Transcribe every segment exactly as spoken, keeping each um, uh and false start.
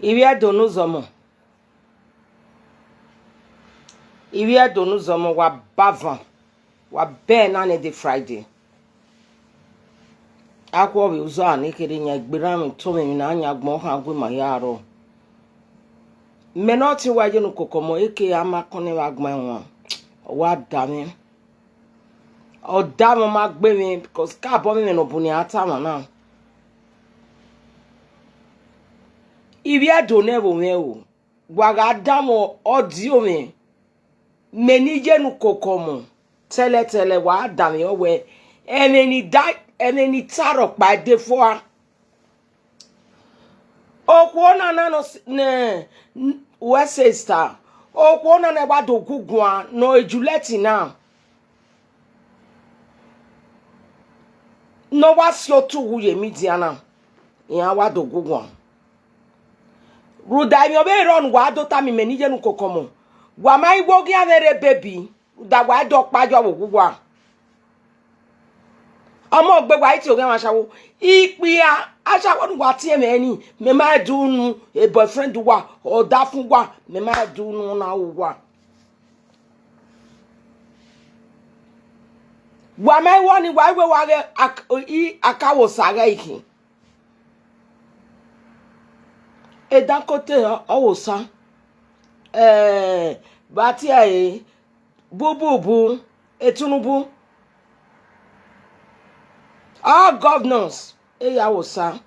Ivbi Ẹdo ne uzọmọ, Ivbi Ẹdo ne uzọmọ, wa bavan, wa bẹẹ na ne de Friday. Akhuọ vbe uzọ a ne kherhe yan egbe erha mwẹ, otọ mwẹ emwi ne a yan agbọn khan gu ima ya rrọọ. Mẹ ne ọ tie uwa ye ne ukoko ọmọ, eke a ma kọn nẹ vbe agbọn ẹwaẹn, ọ wa da mwẹ. Ọ da mwẹ, ọ ma gbe mwẹ, because ke abọ mwẹ ne ọ bun nian ta mwa na. Ivbi Ẹdo ne ẹvbo mwẹ o, wa gha danmwẹ ọdio mwẹ, mẹ ne I ye ne ukoko ọmọ, tẹlẹtẹlẹ wa danmwẹ wẹ, ẹmwẹ ne I da, ẹmwẹ ne I ta rhọkpa ẹdẹ fua. Okhuo na na nọ s-, ne, wẹ sesta, okhuo na na wa do gu guan nọ e Juliet na, ne ọ wa si otu wu ye media na, iran wa do gu guan. Rhunmwuda emwi ọvbehe rrọọ ne uwa do tama mẹ ne I ye ne ukoko ọmọ, wa ma i wo ghian vbe rre baby, rhunmwuda wa i do ọkpa yọ vbe owa uwa. Ọmọ gbe wa i tie oghian ashawo. Ikpia ashawo ne uwa tie mwẹ ni, mẹ ma do unu, e boyfriend uwa, ọdafẹn uwa, mẹ ma do unu ọna uwa. Wa ma i wọ ni, wa i wẹ wa ghẹ ak-, i akawo sa ghẹ ikhin. Edankote ọ, ọ wo sa. Eh, vbe a tie ẹre, Bububu, Tinubu. All governors, e ya wo sa.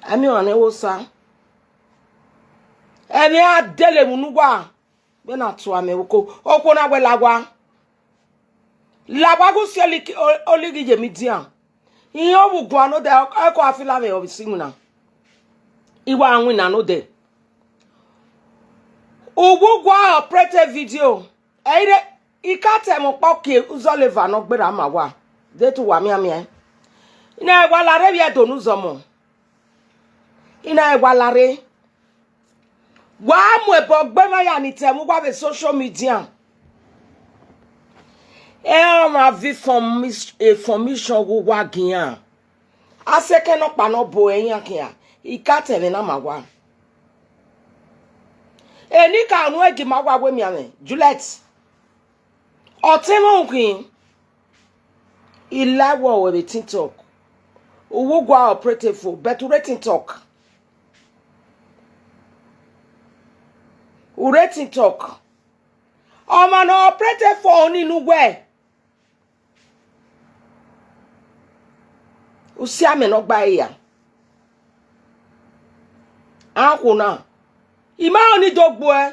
Ẹmwẹ ọmwa ne wo sa. Ẹmwẹ a dele emwi ne uwa. Vbene a tua mẹ vbe oko, okhuo na wẹ la owa. La owa gu si oliki-, o-, olighi ye media. Iran vbe uguan nodẹ, ẹko a fila vbe ọvbisi iwinna. I wa winna nodẹ. Uwu gua operate video. Ẹ i re, I ka ta ẹmwẹ ọkpa kie uzọla eva ne ọ gberra ma uwa. De te uwa mianmian. I na wa la rre vbe Ẹdo ne uzọmọ. I na wa la rre. Wa mu ẹbọ gbe emwa ya ni ta ẹmwẹ uwa vbe social media. Ẹ ọmwa viọ informis-, information ghe uwa gian. A sẹ ẹkẹn nọkpa ne ọ bo ẹre iran khian, I ka ta ẹmwẹ na ma uwa. Enikaro ne u gie ima wa wẹ mianmwẹ, Juliet. Ọtẹn mwẹ ukhin, I la wẹ vbe TikTok. Uwu gua operate fo, but u rre TikTok. U rre TikTok. Ọmwa ne ọ operate fo ni ne uwẹ. U si amẹ ne ọ gba ẹre ya. Akhuo na, I ma rẹn ọni do gbuẹ.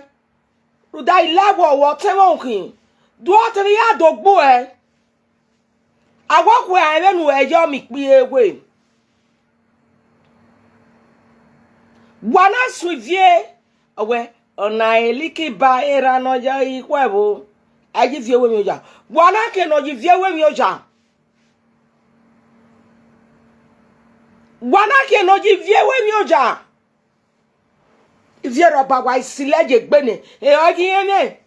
Rhunmwuda I la wẹ ọtẹn mwẹ ukhin, do ọtẹn mwẹ ya do gbuẹ. A wa khuẹ rẹn vbene u ẹ yọ miẹn ikpia ewe. Wa na suẹn ivie, ọ wẹ, ọna Eliki ba erha ne ọ ya ikhuẹvbo, a ye ivie ẹvbo emwi oya. Wa na khian ne ọ ye ivie ẹvbo emwi oya. Wa na khian ne ọ ye ivie ẹvbo emwi oya. Ivie rhọba wa isilẹ ye egbe nẹ, e ọ ghi rẹn mwẹ.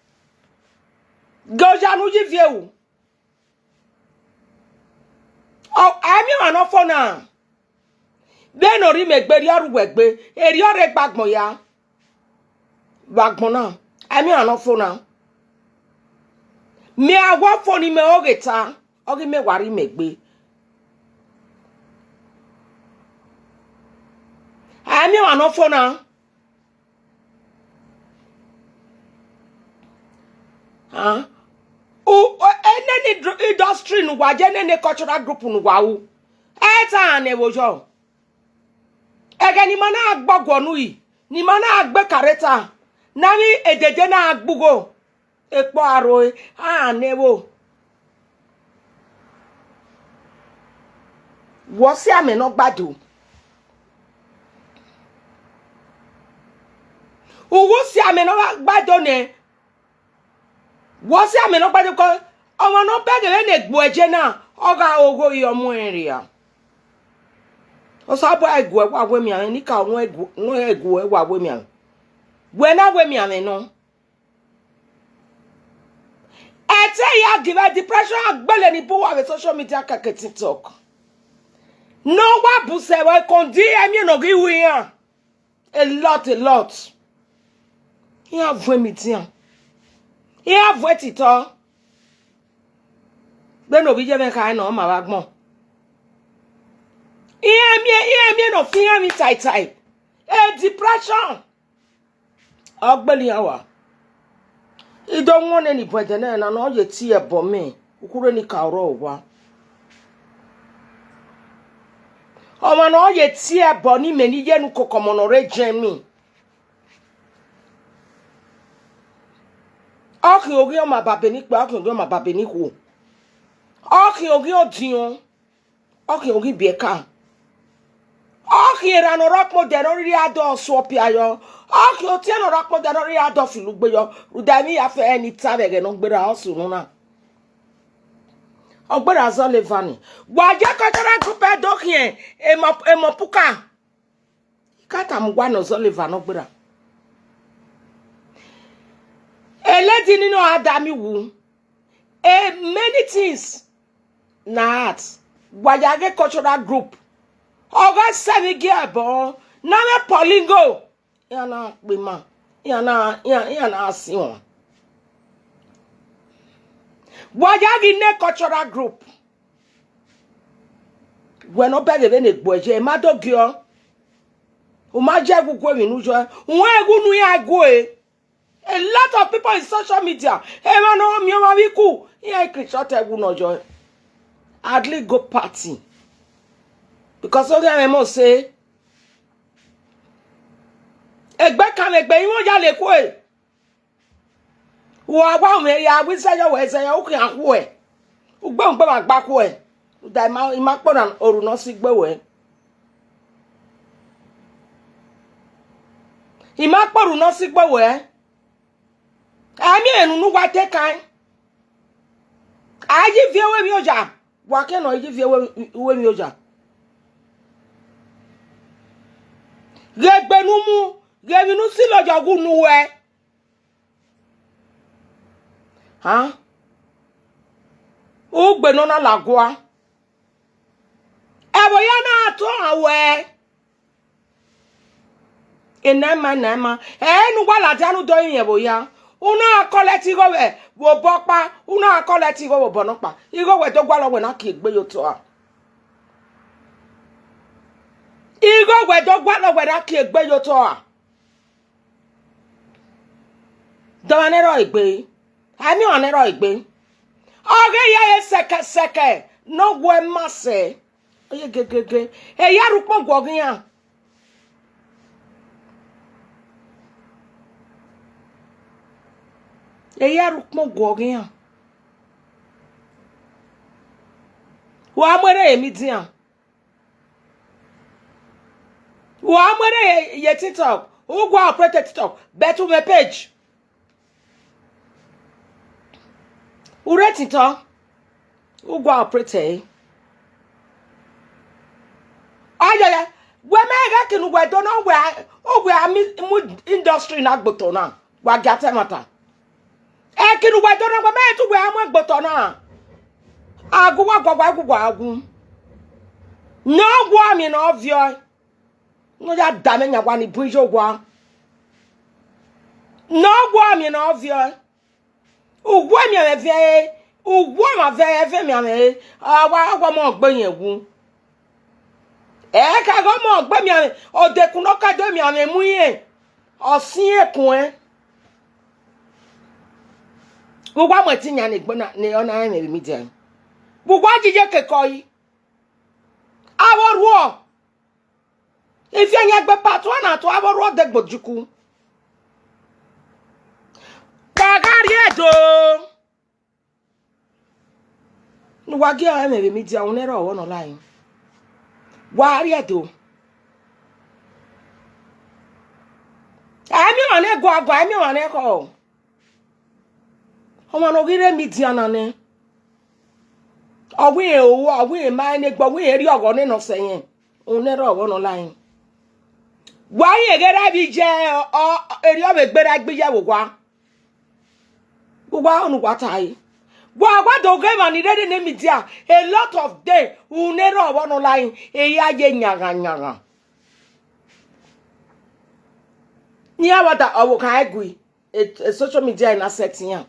Ghe oya ne u ye ivie ru. Ọ, a i miẹn ọmwa ne ọ fo na. Vbene ọ rhie imẹ egbe, erriọ ọ rre uwẹ egbe, erriọ ọ rre egbe agbọn ya. Vbe agbọn na, a i miẹn ọmwa ne ọ fo na. Mẹ a wa fo ne imẹ ọghe ta, ọ ghi mẹ wa rhie imẹ egbe. A i miẹn ọmwa ne ọ fo na. Ah. U, o, eneni dr-, industry ne uwa ye, eneni cultural group ne uwa ru. Ẹ ta ne vbo yọ. Ẹghẹ ne ima na gbe ọguọ ne uri, ne ima na gbe kareta, ne avbe edede na gbe ugho, ekpọ a rro, a ne vbo. Wẹ ọ si amẹ ne ọ gba do. Uwu si amẹ ne ọ gba do nẹ. Wẹ ọ si amẹ ne ọ gba do kọ, ọmwa ne ọ bẹghe vbene egbe ẹre na, ọ gha ogho ye ọmọ ẹre rria. Osanobua i gu uwa wẹ mianmwẹ, enikaro ne gu, ne gu uwa wẹ mianmwẹ. Wẹ na wẹ mianmwẹ nọ. Ẹte ya give depression agbele ni bu uwa vbe social media kẹkẹ TikTok. Ne ọ wa bu sẹ vbe kondi ẹmiẹn ne ọ ghi ru iran. A lot, a lot. Iran vuọn emidian. Iran vuọn etitọ. Vbene ovbi iye mwẹ kha nọ, ọ ma vbe agbọn. Iran miẹn, iran miẹn ne ọ fi iran emwi taitai. A depression. Ọ gbele iran wa. I do wọnnẹ ne bun ẹdẹ nẹ na ne ọ ye tie ẹbọ mẹ, ukhure ni ka rrọọ owa. Ọmwa ne ọ ye tie ẹbọ ne imẹ ne I ye ne ukoko ọmọ ne ọ rre jẹn mi. Ọ khian oghian ọmababẹ ne ikpia, ọ khian oghian ọmababẹ ne ikhuo. Ọ khian oghian odiọn, ọ khian oghian ibiẹka. Ọ khian erha ne ọ rre ọkpọdẹ ne ọ rhirhi a dọ sẹ ọpia yọ. Ọ khian otiẹn ne ọ rre ọkpọdẹ ne ọ rhirhi a dọ filo ugbe yọ. Rhunmwuda emwi ya fẹ ne I ta vbe ẹghẹ ne ọ gberra, ọ sunu na. Ọ gberra zọlọ eva ni. Wa ye cultural group ẹdo khian emọ, emọ puka. I ka tama uwa ne ọ zọlọ eva ne ọ gberra. A lady ni nọ a da mi wu. A many things na at. Wa ya ghe cultural group. Ọ gha sẹ vbe gie ẹbọ, ne avbe Polingo, iran na kpe ima, iran na, iran, iran na si wọn. Wa ya ghi ne cultural group. Wẹ ne ọ bẹghe vbene egbe ye, ma do giọ. U ma je gu gu emwi ne u yọ, u rẹn gu ne iran gue. A lot of people in social media, emwa ne ọ miẹn ọmwa vbe iku, iran i screenshot ẹwu ne ọ yọ. Hardly go party. Because oghian mwẹ mọ se. Egbe kan vbe egbe, iwẹn ya le kue. Wa wa mwẹ ya, wẹ izẹyọ, wẹ izẹyọ, u khian khuẹ. Ugbe ugbe ma gba khuẹ. Rhunmwuda ima, ima kpona oru ne ọ si gbe wẹ. Ima kpona oru ne ọ si gbe wẹ. A miẹn unu uwa te kan. A yi viẹ ru emwi oya. Wa ke nọ yi viẹ ru emwi oya. Ghe egbe ne u mu, ghe emwi ne u si lọ ya gu unu wẹ. Han? Ugbe ne ọ na la gua. Ẹvbo hia na tuan wẹ. Enẹma, enẹma. Ẹ ne uwa ladian ne u do rinmwian ẹvbo hia. U na collect igho vbe, vbe obọ ọkpa, u na collect igho vbe obọ nọkpa. Igho wẹ do gualọ wẹ na kie egbe ye otọ a. Igho wẹ do gualọ wẹ na kie egbe ye otọ a. Dọmwa ne rrọọ egbe, a miẹn ọmwa ne rrọọ egbe. Ọ ghe ya ye sẹkẹsẹkẹ ne ọ gu ẹre ma sẹ. Ọ ye gegege. Eya rre ukpọn guọghọ iran. Eya rre ukpọn guọghọ iran. Wa mu ẹre ye media. Wa mu ẹre ye, ye TikTok. U gua operate TikTok. But u mwẹ page. U rre TikTok. U gua operate ẹre. Ayaya. Wẹ mẹ ghẹ kinu wẹ do nọ wẹ, u wẹ a mi, mu industry na gbotọ na. Wa gia ta ẹmwata. Ẹki ne uwa do na, wa ma tu uwa mu ẹgbotọ na. Agu wa gua, wa gu wa gu. Ne ọ gu amẹ ne ọ viọ. Ne ọ ya da mwẹ yan wa ni bun iye owa. Ne ọ gu amẹ ne ọ viọ. Uwu emianmwẹ viẹ, uwu ọmwa viẹ, ẹvẹn emianmwẹ. Awa, awa ọmọ gbe yẹn wu. Ẹ ka ghe ọmọ gbe mianmwẹ, ọdekun ne ọ ka do mianmwẹ mu irẹn, ọ si irẹn kuẹn. Vbe uwa mu ẹtin yan ne egbe na, ne ọ na rẹn mwẹ vbe media. Vbe uwa yi ye kekọ yi. Avbe orhuọ. Ifi ẹyan egbe part one and two, avbe orhuọ de gbe ojuku. Wa gha rrie do. Ne uwa gie ẹmwẹ vbe media, u nẹrhẹ ọvbọ ne ọ la rin. Wa rrie do. A i miẹn ọmwa ne guaguan, a i miẹn ọmwa ne khọ. Ọmwa ne ọ ghi rre media na nẹ. Ọ wẹ irẹn ru, ọ wẹ irẹn ma rẹn ne egbe, ọ wẹ irẹn rrie ọghọ nene ọsẹ yẹn. U nẹrhẹ ọvbọ ne ọ la rin. Wa rẹn ghe ra vbe iye, ọ, erriọ vbe gberra egbe iye vbe owa. Uwa ọnii uwa ta ẹre. Wa, wa do ghe emwa ni rre ne media, a lot of them, u nẹrhẹ ọvbọ ne ọ la rin, eya ye yanghan yanghan. Iran wa da ọvbokhan ẹgui, e, e social media na set iran.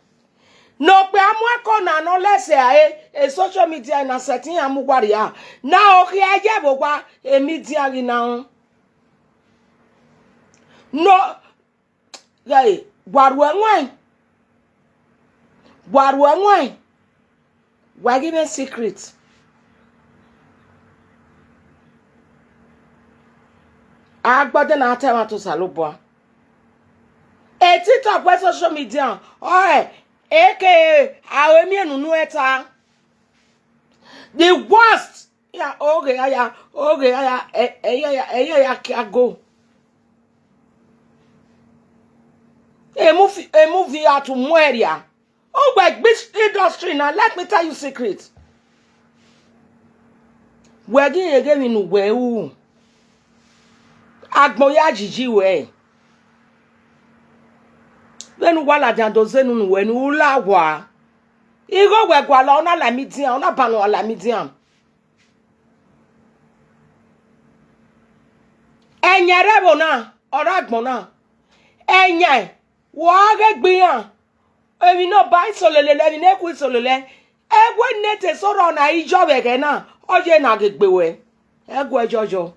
Ne okpia mu ẹko na ne ọ lẹsẹ a re, e social media na set iran mu guarria. Na okhiẹ ye vbe owa, e media ghi na rẹn. No, ghẹ, wa ru ẹwaẹn. Wa ru ẹwaẹn. Wa ghi mwẹ secret. Agbọdẹ na ta ẹmwata Osanobua. E TikTok vbe social media, ọre eke aro emiẹn ne unu ẹta. The worst. Ya oghe ya ya, oghe ya ya, ẹ, ẹ ya ya, ẹ ya ya kia go. Emu fi, emu vi atu mu ẹria. Uwẹ gbe industry na, let me tell you secret. Wẹ ghi rẹn ghe emwi ne uwẹ ru, agbọn ya jiji ruẹ. Vbene uwa ladian do zẹ unu ne uwẹ ne u la wa. Igho wẹ gualọ, ọ na la median, ọ na ba ne uwa la median. Ẹyan rre ẹvbo na, ọ rre agbọn na. Ẹyan, wa ghe gbe iran. Emwi ne ọ ba isolele, emwi ne ku isolele. Ẹwẹ ne te sorọ na iyọ vbe ẹghẹ na, ọ ye na ghe gbe wẹ. Ẹguẹ yọyọ.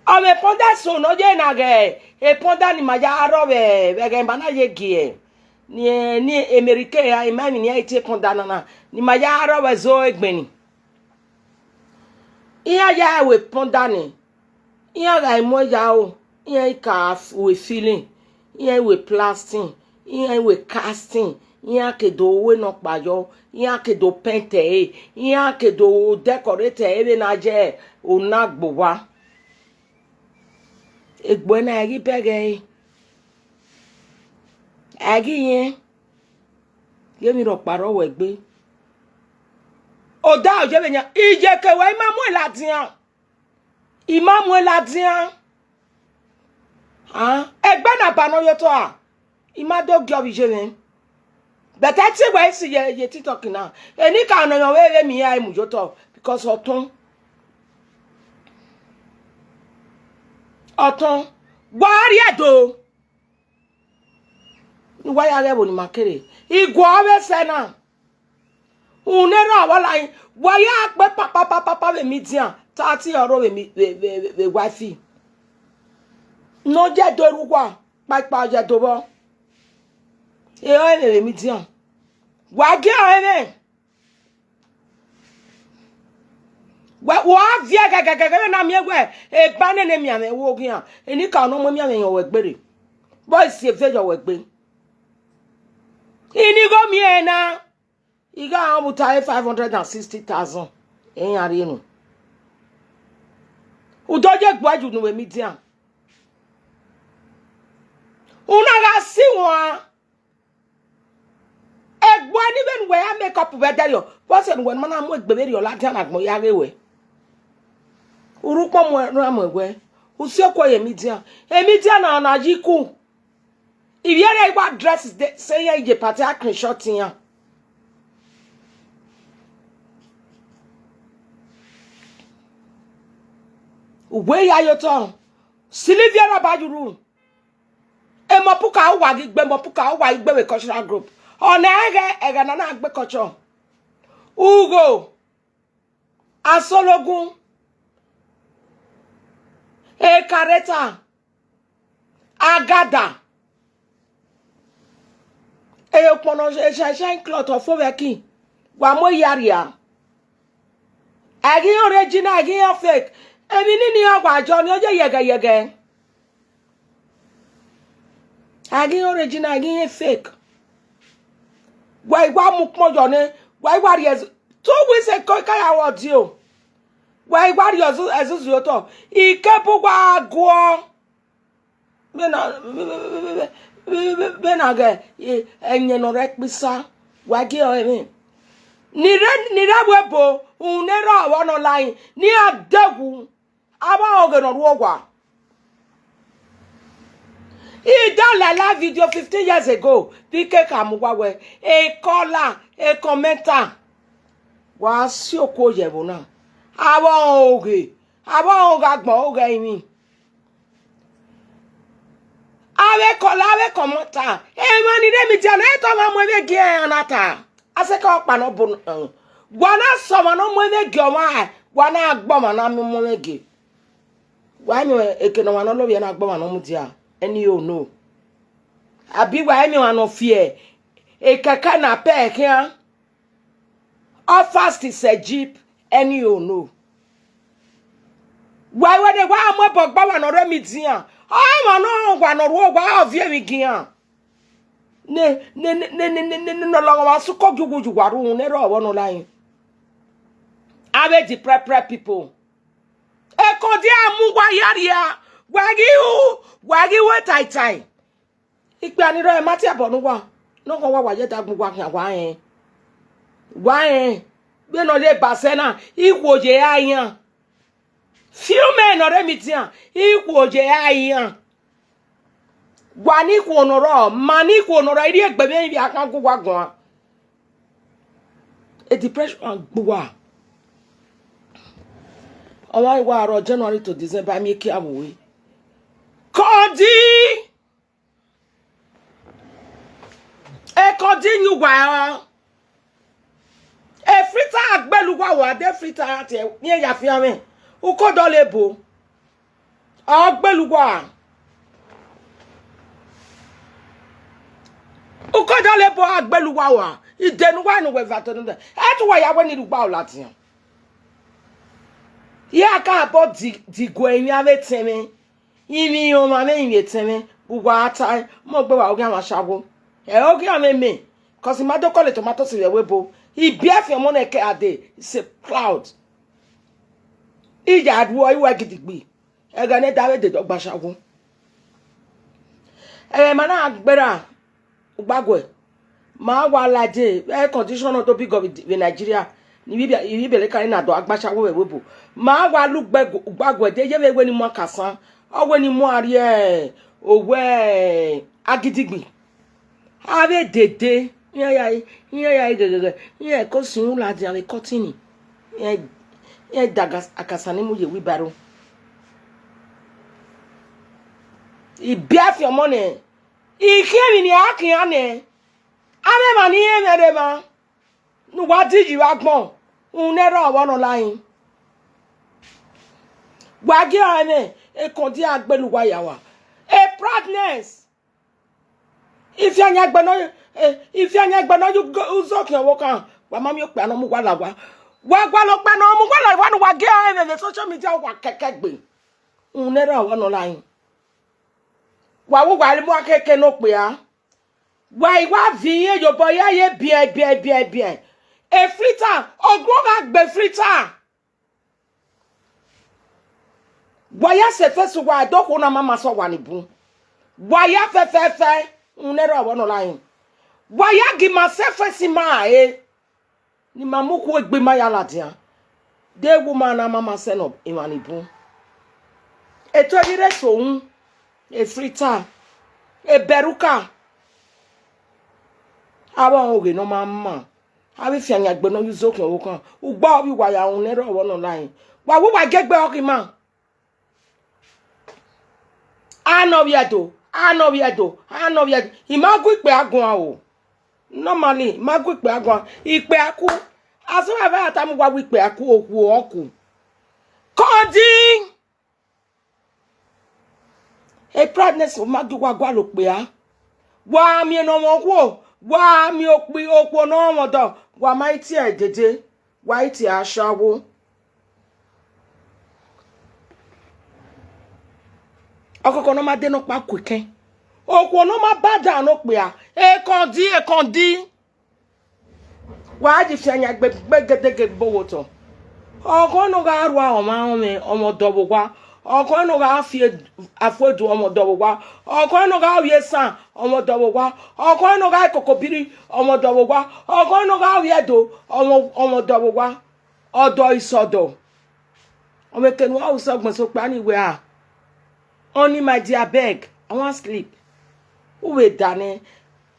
Ọ mwẹ pọnda eso ne ọ ye na ghe, e pọnda ni ma ya rrọọ vbe, vbe ẹghẹ ne ima na ye gie. Ni, ni America ra, ima emwi ne iran i tie pọnda na na, ni ma ya rrọọ vbe ẹzo egbẹn ni. Iran ya ru pọnda ni, iran gha i mu ẹyaro, iran i ka ru filling, iran i ru plastering, iran i ru casting, iran ke do ru nọkpa yọ, iran ke do paint ẹre, iran ke do decorate ẹre vbene a ye ona gbe owa. Egbe na, ẹ ghi bẹghe ẹre, ẹ ghi rẹn, ghe emwi rhọkpa rrọọ wẹ gbe. Odaro ye vbe yan, iyeke wẹ, I ma muẹn ladian. I ma muẹn ladian. Ah, egbe na ba ne ọ ye otọ a, I ma do gie ọvbiye mwẹ. But ẹ tie wẹ isi ye, ye TikTok na. Enikaro ne ọ vbe vbe miẹn iran mu ye otọ, because ọtọn. Ọtọn. Wa rrie do. Ne uwa ya ghe ẹvbo ne ima kere. Iguọ vbe sẹ na. Unu erha vbe ọla yin, wa ya kpe papapapapa vbe median, thirty euro vbe mi-, vbe, vbe, vbe, vbe wifi. Ne ọ ye do rre uwa, kpaikpa ọ ye do vbọ. E ọre mwẹ vbe median. Wa gie ọre mwẹ. Wẹ, wa viẹ gẹgẹgẹgẹ vbene a miẹn wẹ, eba nene emianmwẹ wo ghian, enikaro ne ọ mu emianmwẹ yan wẹ gbe rre. Vbe ọ si eve yọ wẹ gbe. Ini igho miẹn na, I gha rẹn ọmwata five hundred and sixty thousand, iran rhie unu. U do ye egbuẹ ye unu vbe median. U na gha si wan. Egbuẹ ni vbene uwẹ ya make up vbe ẹdẹrriọ, vbọzẹ ne uwẹ ma na mu egbe vberriọ ladian ne agbọn ya ghe wẹ. Urhukpọn mu ẹre mu ẹwẹ, u si okuẹ ye median. E median na, na yi ku. Ivbi ẹre i wa dress de, sẹ iran ye party, a screenshot iran. Uwẹ ya ye otọ, Sylvia Rabajuru. Emọ puka uwa ghi gbe, emọ puka uwa ghi gbe vbe cultural group. Ọ na ẹghẹ, ẹghẹ na na gbe culture. Ugho, Asologun, Ekareta, Agada, e okpọnọ shine, shine cloth ọ fo vbe ẹki, wa mu eya rria. A ghi iran original, a ghi iran fake. Emwi nini iran wa jọ ni, ọ ye yẹgẹyẹgẹ. A ghi iran original, a ghi iran fake. Wa i wa mu ukpọn yọ nẹ, wa i wa rhie ẹzu-, two weeks ago, I ka ya wẹ ọdio. Wa i wa rhie ẹzu-, ẹzuzu otọ. Ikebu wa guọ. Vbene, vbene a ghẹ, e, ẹyẹn ne ọ rre ẹkpisa, wa gie ọre mwẹ. Ni rre, ni rre ẹvbo ebo, unu erha vbe ọna lae, ne iran deghu, avbe ọghe ne ọ rre owa. I da la live video fifteen years ago, vbe I ke ka mu uwa wẹ, e caller, e commenter, wa si okuo ye ẹvbo na. Avbe ọghe, avbe ọghe agbọn, ọghe ẹrinmwi. Avbe kọlọ, avbe kọmọta, emwa ni rre media na, etọ ọmwa mu ẹmwẹ gie ẹran na ta. A sẹ ke ọkpa nọ bo nọ. Wa na sẹ ọmwa ne ọ mu ẹmwẹ gie ọmwa, wa na gbe ọmwa na mu ẹmwẹ gie. Wa miẹn eke ne ọmwa ne ọ lovbiẹ na gbe ọmwa ne ọ mudia, ẹni o no. Abi wa miẹn ọmwa ne ọ fiẹ ekẹkẹ na pẹ khian. Ọ fast sẹ jeep, ẹni o no. Wa wẹ ne wa mu ẹbọ gba wa ne ọ rre media. Ọmwa ne ọ wa ne ọ rre owa, ọ viọ emwi gian. Ne, ne, ne, ne, ne, ne, ne, ne, ne, ne, ọlọghọmwa sẹ uko gie uwu ye uwa rhunmwuda ẹre ọvbọ nọ la yin. Avbe depressed people. Ekọdia mu uwa ya rria, wa ghi ru, wa ghi ru etaitai. Ikpia ni rrọọ ma tie ẹbọ ne uwa. Ne ọ ghan wa, wa ye dagbọn uwa khian, wa rẹn. Wa rẹn. Vbene ọ ye ba sẹ na, ikhuo ye ra iran. Few men ne ọ rre media, ikhuo ye ra iran. Wa ne ikhuo ne ọ rrọọ, ma ne ikhuo ne ọ rrọọ, I rhie egbe mwẹ ivbi akhan gu uwa guan. A depression gbe uwa. Ọmwa wa rrọọ January to December, miẹn ekia vbe ue. Kọdi. Ekọdi yin uwa ẹre. E filter agbele uwa wa, de filter a tie, iran ya fian mwẹ. Uko dọlọ ebo. Ọ gbele uwa. Uko dọlọ ebo a gbele uwa wa. Ide ne uwa ne uwẹ va to nẹ. Ẹ te uwa ya wẹ ne rugba ladian. Iran ka bọ di, di gue iran vbe tẹn mwẹ. Ivbi ọmwa mwẹ, ivbi etẹn mwẹ, uwa tae, mọ gbe wa oghian mwa ashawo. Ẹ oghian mwẹ mẹ, cause I ma do call tomatoes vbe ẹvbo ebo. I biẹ fian ọmọ nẹ ke a dee, it's a cloud. I ya rhuọ, I wẹ gidigbi. Ẹghẹ ne da vbe dede ọgba ashawo. Ẹghẹ ma na gberra, ugbaguẹ. Ma wa lade vbe condition nọ do bigọ vbe, vbe Nigeria, ne ivbi, ivbi Beleka na do gba ashawo vbe ẹvbo ebo. Ma wa lu ugbaguẹ de, ye vbe wẹ ne I mu akasan, ọ wẹ ne I mu a rrie owẹ agidigbi. Avbe dede, iran ya, iran ya ghẹghẹghẹ, iran ko sun ladian vbe kọtini, iran, iran da gas-, akasan ni mu ye wheelbarrow. I biẹ fian ọmọ nẹ, I khian emwi ne a khian nẹ, avbe emwa ni rẹn mwẹ rre emwa, ne uwa di yi vbe agbọn, rhunmwuda ẹre ọvbọ nọ la yin. Wa gie ọnrẹn mwẹ, ekọdia gbele uwa ya wa. A proudness. Ifian yan egbe nọ, eh, ifian yan egbe nọ ye ugo-, uzọkhian ọvbokhan, wa ma miẹn okpia ne ọ mu uwa la owa. Wa gualọ okpia ne ọ mu uwa la owa ne uwa gie ọnrẹn mwẹ vbe social media, wa kẹkẹ gbe. Rhunmwuda ẹre ọvbọ nọ la yin. Wa vbe uwa mu akhẹke ne okpia. Wa i wa viọ irẹn ye obọ hia ye biẹn, biẹn, biẹn, biẹn. E filter, ọguọmwadia gbe filter. Wa ya sẹ face uwa, do okhuo na ma ma sẹ owa ni bun. Wa ya fẹfẹfẹ, rhunmwuda ẹre ọvbọ nọ la yin. Wa ya gie ima sẹ face ima re. Ne ima mu ukhu egbe ima ya ladian, de wu ma na ma ma sẹ nọ emwa ni bun. Eto ghi rre so unu, e filter, e bẹruka, avbe ọghe ne ọ ma ma, avbe ifian yan egbe nọ ye uzọkhian ọvbokhan, ugba ovbi uwa ya rhunmwuda ẹre ọvbọ nọ la yin. Wa vbe uwa gie egbe ọghe ima. Anọ vbiẹ do, anọ vbiẹ do, anọ vbiẹ do. I ma gu ikpia guan o. Normally, I ma gu ikpia guan. Ikpia ku. Asọmwa vbe a tama uwa wẹ ikpia ku, okhuo ọ ku. Kọdi. E proudness ma gie uwa gualọ okpia. Wa miẹn ne ọ mwẹ okhuo, wa miẹn okpi, okhuo ne ọ mwẹ ọdọ, wa ma i tie ẹre dede. Wa i tie ashawo. Ọkọkọ ne ọ ma de nọkpa ku ekẹn. Okhuo ne ọ ma ba dan ne okpia. Ekọdi, ekọdi. Wa ji fian yan egbe, gbe gedege gbe owotọ. Ọghọe ne ọ gha rua ọmwa ọmwẹ, ọmwa ọdọ vbe owa. Ọghọe ne ọ gha fi afuedu, ọmwa ọdọ vbe owa. Ọghọe ne ọ gha vbiẹ esan, ọmwa ọdọ vbe owa. Ọghọe ne ọ gha kokobiri, ọmwa ọdọ vbe owa. Ọghọe ne ọ gha vbiẹ ẹdo, ọmwa, ọmwa ọdọ vbe owa. Ọdọ isẹ ọdọ. Ọmwa eke ne uwa ru sẹ ọgbẹn sokpan ni wẹ a. Honey, my dear, beg, I wan sleep. U vbe danẹ.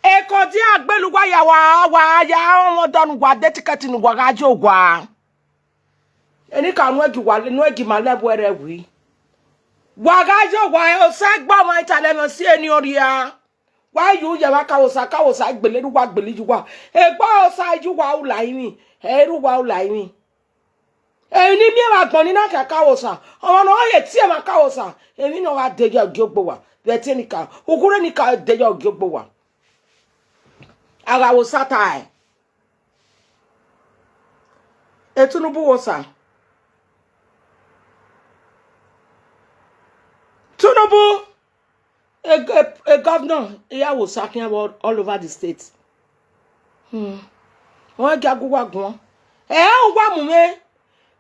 Ekọdi agbele uwa ya wa, wa ya rọnmwẹ ọdọ ne uwa de tikẹti ne uwa gha ye owa. Enikaro ne uwa, ne uwa gie ima lẹvbo ẹre wi. Wa gha ye owa, Osa gbe ọmwa italẹ mwẹ si eni ọ rhia. Wa ye uya vbe Akawosa, Akawosa gbele rre uwa, gbele ye uwa. Egbe Osa ye uwa ula rinmwi, ẹ i rre uwa ula rinmwi. Emwi ne I miẹn vbe agbọn ni na khian Akawosa, ọmwa ne ọ ye tie mwẹ Akawosa, emwi ne ọ gha de ye ogiogbe owa, vbe ẹtin ni ka, ukhure ni ka de ye ogiogbe owa. A gha wo Osa tae. Tinubu wo Osa. Tinubu, a, a, a governor, I ya wo Osa khian vbe all over the state. Hmm. Ọ gia gu uwa guan. Ẹ, uwa mu mwẹ.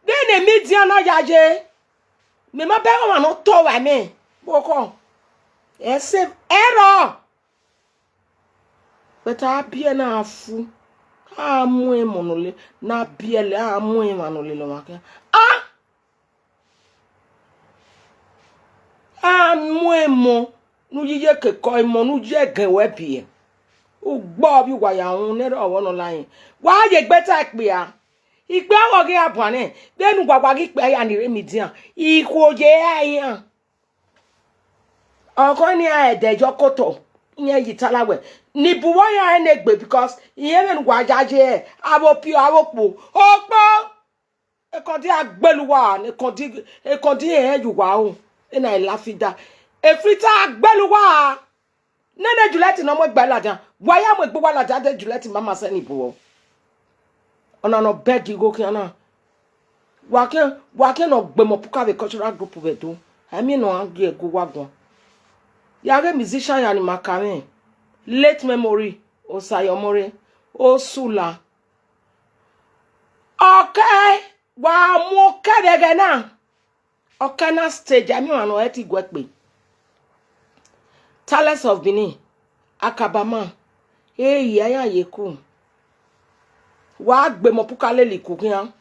Vbene media na ya ye, mẹ ma bẹghe ọmwa ne ọ tọ vbe amẹ. Vbe ọkhọ. Ẹ se, ẹ rrọọ. But a biẹ na fu, a mu emọ ne ọ le, ne a biẹ lẹ, a mu emwa ne ọ lele ọmwa khian. A, a mu emọ ne u yi ye kekọ, emọ ne u yi ẹgẹn wẹ biẹ. Ugbọ vbe uwa ya ru ne erha ọvbọ nọ la rẹn. Wa ye egbe ta ikpia. Ikpia vbe ọ ghi ra buan nẹ, vbene uwa wa ghi ikpia ya ni rre media, ikhuo ye ra iran. Ọkhọ ni a ẹdẹ yọ kotọ, iran yi tala wẹ, ni bu vbe ọ ya rẹn ne egbe, because irẹn vbene uwa ya ye, avbe opio, avbe okpo, okpo. Ekọdi a gbele uwa, ekọdi, ekọdi rẹn ye uwa ro, ena e la fida. E filter a gbele uwa. Nene Juliet ne ọ mu egbe ladian, wa ya mu egbe uwa ladian de Juliet ma ma sẹ ni bu vbọ. Ọna ne ọ bẹgẹ igho khian na. Wa khian, wa khian ne ọ gbe Mopuka vbe cultural group vbe Ẹdo. A miẹn ne ọ gha gie gu uwa guan. Ya ghe musician ya ni ma ka mwẹ. Late memory, Osayo Omoreh, Osula. Ọkẹ, wa mu ọkẹ vbe ẹghẹ na. Ọkẹ na stage, a miẹn ọmwa ne ọ rẹn te iguẹ kpe. Talents of Benin, Akabama, eyi, a ya ye ku. Wa gbe Mopuka lele iku khian.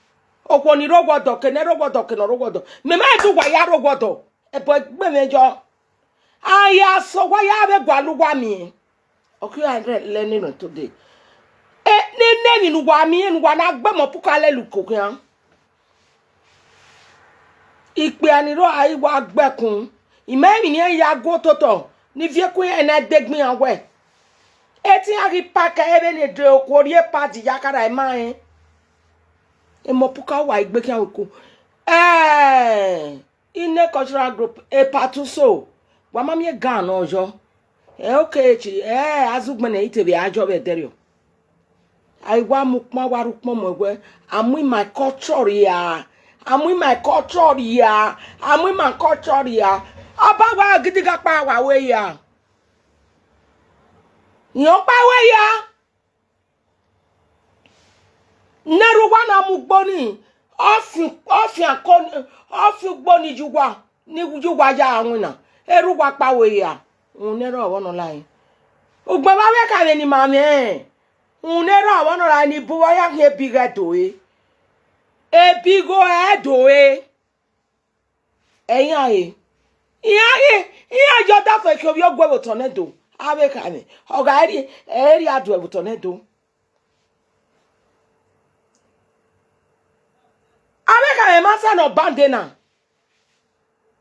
Okhuo ni rre owa ọdọ, ke ne rre owa ọdọ, ke ne ọ rre owa ọdọ. Mẹ ma do uwa ya rre owa ọdọ. Ẹbọ egbe mwẹ yọ. A ya sẹ owa ya vbe gualọ uwa miẹn. Ọ khian rre lẹ ne nọ today. E, nene emwi ne uwa miẹn, ne uwa na gbe Mopuka lele uko khian. Ikpia ni rrọọ a i wa gbẹkun. I ma emwi ne iran ya gu ototọ, ni viẹ ku iran na degbe iran wẹ. Etian ghi pack ẹre vbene de okhuo rhie pad ya kharha ima rẹn. Mopuka wa igbe khian wẹ ku. Eh, Ine Cultural Group, Epatuso, wa ma miẹn gan nọ yọ. Ẹ, okay, chi, ẹ, azugbẹn ne ẹ i te vbe a yọ vbe ẹdẹrriọ. A i wa mu ukpọn, wa rre ukpọn mu ẹwẹ, a mu ima culture ria, a mu ima culture ria, a mu ima culture ria. Ọba wa gidigan kpa wa wẹ ya. Iran ọkpa wẹ ya. Ne erha uwa na mu ugbo ni, ọ fian, ọ fian ko, ọ fian ugbo ni ye uwa, ni ye uwa ya winna, erha uwa kpa wẹ ya, rhunmwuda erha ọvbọ nọ la rẹn. Ugbẹn vbe avbe ka vbe ne ima mwẹ, rhunmwuda erha ọvbọ nọ la rẹn ni bu vbe ọ ya khian ebi ghe do re. Ebi gho ẹ do re. Ẹ iran re, iran ghi, iran ye ọdafẹn khian ovbi ogue vbe otọ nẹ do, avbe ka mwẹ, ọ gha rrie, ẹ i rrie aduẹ vbe otọ nẹ do. Avbe ka mwẹ ma sẹ ne ọ bande na.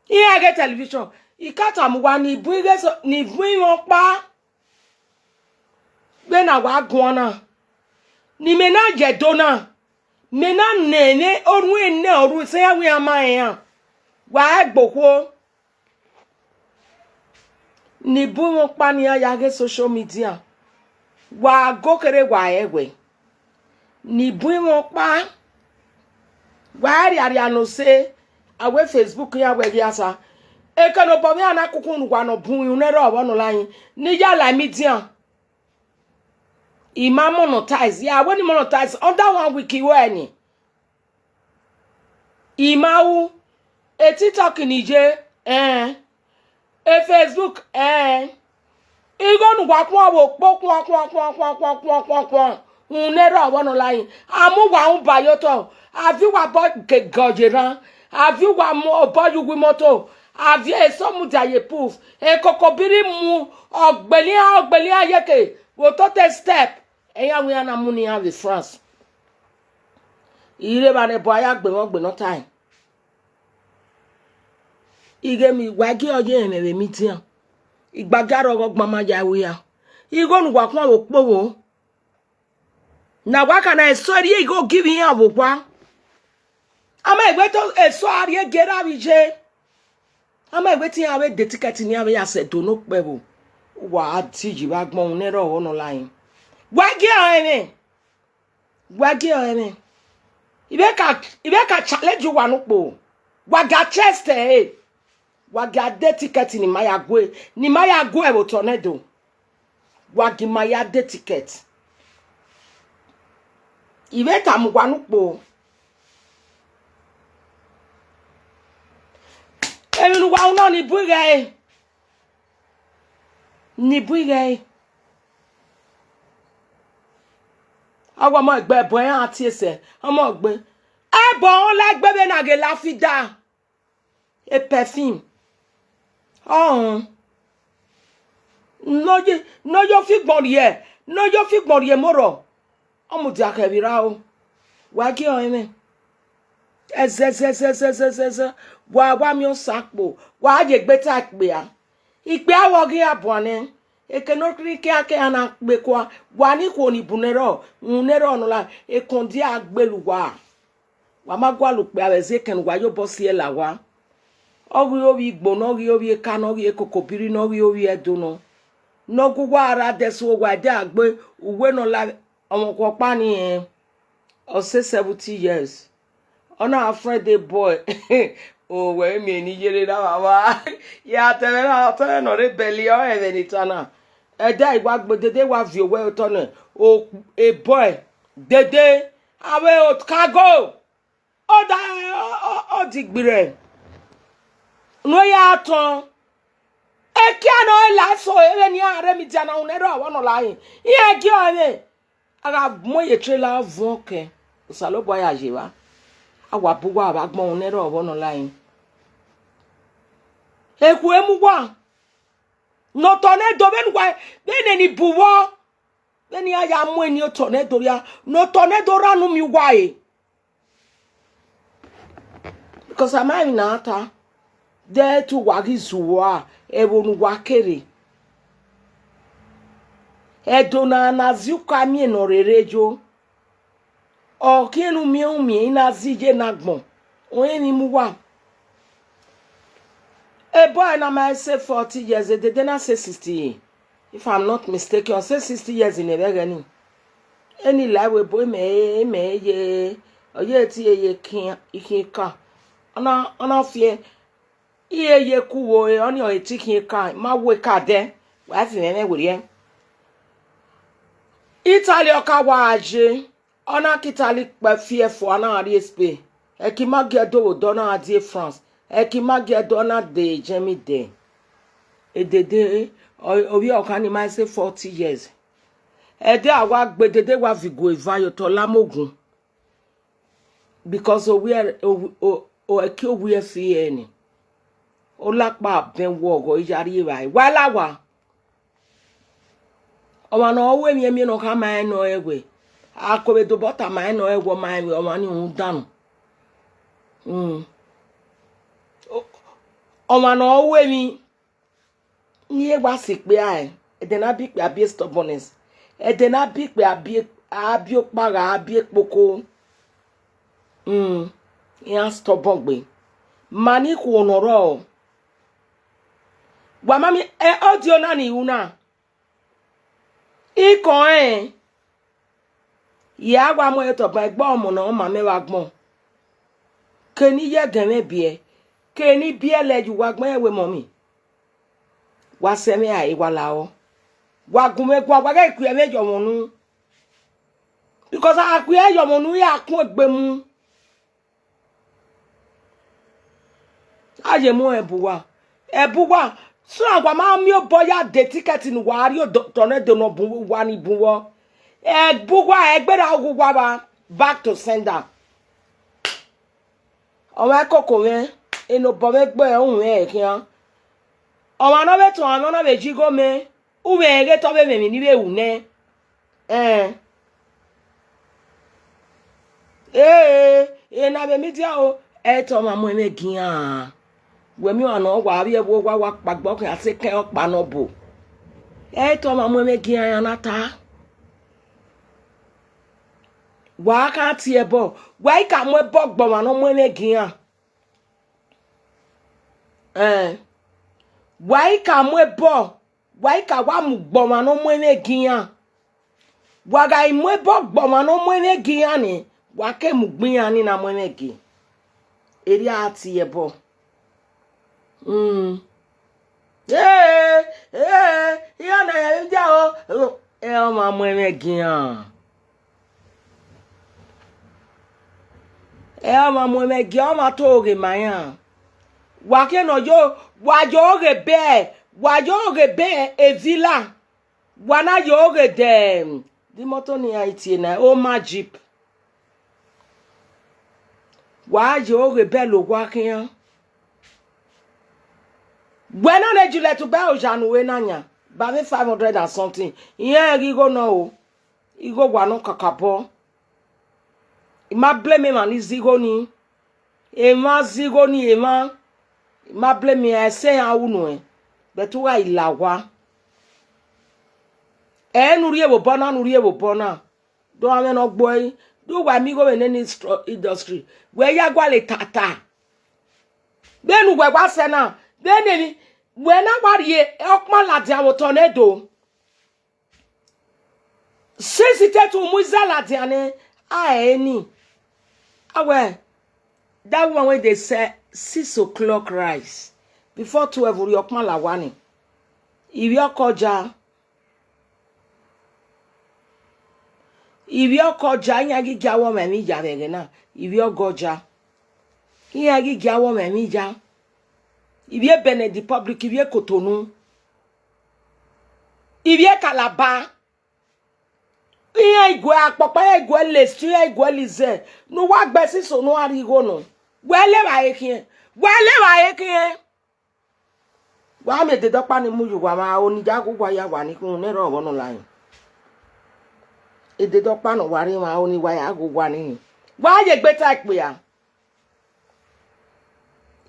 Iran ghe television, I ka tama uwa ni bun ighe so, ni bun imẹ ọkpa. Vbene a wa guan na, ne imẹ na ye Ẹdo na, mẹ na nene orhunmwu enẹ ọrhu sẹ iran wẹ iran ma rẹn iran, wa gbe okhuo. Ne I bu mwẹ ọkpa ne iran ya ghe social media, wa go kherhe wa rẹn wẹ. Ne I bu mwẹ ọkpa, wa rhie arrian ne ose, a wẹ Facebook iran wẹ ghi a sa. Eke ne obọ mwẹ iran na kuku ne uwa ne ọ bun iran ne erha ọvbọ nọ la rẹn, ne I ya la imidian. I ma monetize, ya wẹ ne I monetize, under one week I ru ẹre ni. I ma ru, e TikTok ni ye, ẹn, e Facebook, ẹn. Igho ne uwa khuan vbe okpo khuan, khuan, khuan, khuan, khuan, khuan, khuan, khuan, rhunmwuda erha ọvbọ nọ la rẹn. A mu uwa rhunmwuda ye otọ, a viọ uwa obọ ke gọ ye erhan, a viọ uwa mu obọ ye uwu imoto, a viọ eso mudia ye poof, ekoko biri mu, ọ gbele iran, ọ gbele iran yeke, vbe ototọ step, ẹ i ya wẹ iran na mu ne iran vbe France. I rre evba ne ẹbọ a ya gbe mwẹ ọgbe ne ọ tae. Ighẹ mi wa gie ọ ye ẹmwẹ vbe media. Igbagia rrọọ ọghe ọgbama ya ru hia. Igho ne uwa khuan vbe okpogho. Ne a wa ka na eso rhie igho give iran vbe owa. A ma wẹ te eso a rhie gie ra vbe iye. A ma wẹ te iran vbe de ticket ne iran vbe ya sẹ Ẹdo ne okpẹvbo. Wa a di yi vbe agbọn ne ẹrọ ọvbọ nọ la rin. Wa gie ọnrẹn mwẹ. Wa gie ọnrẹn mwẹ. I vbe ka, I vbe ka challenge uwa ne ukpo. Wa ga chest ẹre. Wa gie a de ticket ne ima ya gue, ne ima ya gue vbe otọ nẹ do. Wa gie ima ya de ticket. I vbe tama uwa ne ukpo. Emwi ne uwa ru nọ ni bu ighe ẹre. Ni bu ighe ẹre. A wa ọmọ egbe ẹbọ iran tie sẹ, ọmọ egbe. Ẹbọ ọnla egbe vbe na ghe lafida. E perfume. Ọhọn. Ne ọ ye, ne ọ ye ofigbọn rhie, ne ọ ye ofigbọn rhie emọ rrọọ. Ọ mudia khẹ vbe ra o. Wa gie ọnrẹn mwẹ. Ẹzẹzẹzẹzẹzẹzẹ. Wa, wa miẹn osa kpo. Wa ye egbe ta ikpia. Ikpia vbe ọ ghi ra buan nẹ. Eke ne ọ khin kiakia na kpe kua. Wa ni khuo ni bu nẹ rrọọ. Unu nẹ rrọọ nọ la. Ekọndia a gbele uwa. Wa ma gualọ okpia vbe ẹzọ ekẹn ne uwa ye obọ si ẹla owa. Ọ ghi ovbi Igbo nọ, ọ ghi ovbi Eka nọ, ọ ghi Kokobiri nọ, ọ ghi ovbi Ẹdo nọ. Ne ọ gu uwa ra dẹse owa ẹdẹ a gbe uwe nọ la ọmwa ọkpa ni rẹn, ọ sẹ seventy years. Ọ na friend boy. O, wẹ miẹn ne I yere na vba vba. Ya tẹmwẹ na, ọ tẹmwẹ ne ọ rre bẹli, ọ rẹn ẹmwẹ ne I ta na. Ẹdẹ a i wa gbe dede wa viọ owẹ otọ nẹ, o, e boy, dede, avbe otago. Ọ da, ọ, ọ, ọ di gberẹ. Ne ọ ya tọn. Ekia ne ọ la eso, vbene iran rre media na, unu ẹre ọvbọ nọ la rin. Iran gie ọnrẹn mwẹ. A gha mu ye trailer vuọn kẹ, Osanobua ya ye evba. A wa bu uwa vbe agbọn, unu ẹre ọvbọ nọ la rin. Ekhue mu uwa. Ne otọ nẹ do vbene uwa, vbene ni bu vbọ. Vbene iran ya mu eni otọ nẹ do rria, ne otọ nẹ do rra ne u miẹn uwa re. Because a ma emwi ne a ta, de te uwa ghi zu uwa, ẹvbo ne uwa kere. Ẹdo na, na zi uka miẹn ne ọ rere yo. Ọ khian ne u miẹn umiẹn, I na zi ye ne agbọn, ọnrẹn emwi mu uwa. A boy na ma say forty years, e dede na say sixty. If I'm not mistaken, ọ say sixty years ne vbe ẹghẹ ni. Eni la ẹvbo ebo, imẹ, imẹ ye, ọ ye tie ye ikhian, ikhian ika. Ọ na, ọ na fiẹ, I ye ye ku wo, ọni ọ tie ikhian ika, ma wo ika dẹ, wa fi mwẹ mwẹ werriẹ. Italy ọ ka wa je, ọ na ke Italy kpẹ fi ẹfua na rrie Spain. Ẹki ma gie do vbe odọ na die France. Ẹki ma gie do na de Germany dẹ. Edede, ọ, ovbi ọka ni ma say forty years. Ẹdẹ a wa gbe dede wa vigo eva ye otọ la mu ogun. Because owiẹ, o, o, o, ẹki owiẹ fi ẹre ni. Olakpa bẹn wọ ọghọ ya rri evbare. Wa la wa. Ọmwa ne ọ ru emwi ẹmiẹn ne ọ khama rẹn ne ọ rẹn wẹ, a ko vbe dobọ tama rẹn ne ọ rẹn wẹ ọ ma rẹn wẹ, ọmwa ni rhunmwuda nọ. Mm. O-, ọmwa ne ọ ru emwi, ne I wa sẹ ikpia ẹre, ẹdẹ ne a biẹ ikpia biẹ stubbornness, ẹdẹ ne a biẹ ikpia biẹ, a biẹ okpagha, a biẹ ekpoko. Mm, iran stubborn gbe. Ma ni khuo ne ọ rrọọ. Wa ma miẹn, ẹ, audio na ni ru na. Ikọn rẹn, ya wa mu ẹre tobọ egbe ọmọ ne ọ ma mẹ vbe agbọn. Ke ne I ye ẹgẹn mwẹ biẹ, ke ne I biẹ lẹ ye uwa agbọn, ẹ wẹ mummy. Wa sẹ mwẹ rae, wa lahọ. Wa gu mwẹ guan, wa ghẹ kue mwẹ ye ọmọ unu. Because a kue ye ọmọ unu, iran kun egbe mu. A ye mu ẹbu uwa. Ẹbu uwa, so that wa ma miẹn obọ ya de ticket ne uwa rrie otọ nẹ do nọ bu uwa ni bu vbọ. Ẹbu uwa, ẹgbera ghu uwa vba, back to sender. Ọmwa ẹkoko mwẹ, ene obọ mwẹ gbe ẹre, u mwẹ ẹre khian. Ọmwa ne ọ vbe tuan mwẹ, ọ na vbe ye igho mẹ, u mwẹ ẹre ghe te ọ vbe mwẹ emwi ne I vbe ru nẹ. Ẹn. Ee, ena vbe media o, ẹ i te ọmwa mu ẹmwẹ gian. Wẹ miẹn ọmwa ne ọ wa vbiẹ vbe owa, wa kpaegbe ọkhian, a sẹ ekẹn ọkpa ne ọ bo. Ẹ i te ọmwa mu ẹmwẹ gie iran na ta. Wa kha tie ẹbọ, wa i ka mu ẹbọ gbe ọmwa ne ọ mu ẹmwẹ gie iran. Ẹn, wa i ka mu ẹbọ, wa i ka wa mu gbe ọmwa ne ọ mu ẹmwẹ gie iran. Wa gha i mu ẹbọ gbe ọmwa ne ọ mu ẹmwẹ gie iran ni, wa ke mu gbe iran ni na mu ẹmwẹ gie. Erriọ a tie ẹbọ. Mm. Ee, ee, iran na ya dia o. Ẹ ọmwa mu ẹmwẹ gie iran. Ẹ ọmwa mu ẹmwẹ gie ọmwa to ghe ma iran. Wa ke nọ yo, wa yo ghe bẹ, wa yo ghe bẹ evila. Wa na yo ghe de, de imoto ne iran tie na, oma jeep. Wa yo ghe bẹl owa khian. Wẹ na ne Juliet, u gbe oja ne u re na yan, ba vbe five hundred and something. Iran ghi igho nọ o, igho wa nọ kakabọ. I ma blame emwa ni zẹ igho ni. Emwa zẹ igho ni, emwa. I ma blame iran, ẹse iran ru nuẹn. But u gha i la owa. Ẹ ne u rhie vbe obọ na, ne u rhie vbe obọ na. Do amwẹ ne ọ gbe ẹre, do uwa miẹn igho vbe nene industry. Wẹ ya gualọ tata. Vbene uwẹ wa sẹ na, vbene emwi, wẹ na wa rhie ọkpan ladian vbe otọ ne do. Since te te u mu iza ladian nẹ, a ẹ ni. A wẹ, that one wey dey sell six o'clock rice, before twelve, u rhie ọkpan la owa ni. Ivbi ọkọ ja. Ivbi ọkọ ja, iran ghi gie awọ mwẹ emwi ya vbe ẹghẹ na. Ivbi ọgọ ja, iran ghi gie awọ mwẹ emwi ya. Ivbi Benin Republic, ivbi Cotonou, ivbi Calabar. Iran i guẹ akpọkpa, iran i guẹ lesi, iran i guẹ lizẹ, ne uwa gbe ẹsiso ne uwa rhie igho nọ. Wẹ levba ẹre khian, wẹ levba ẹre khian. Wa miẹn edede ọkpa ni mu ye uwa, ma aro ni ya ghe uwa ya wa ni khun ne erha ọvbọ nọ la hin. Edede ọkpa ne uwa rre, ma aro ni wa ya ghe uwa ni hin. Wa ye egbe ta ikpia.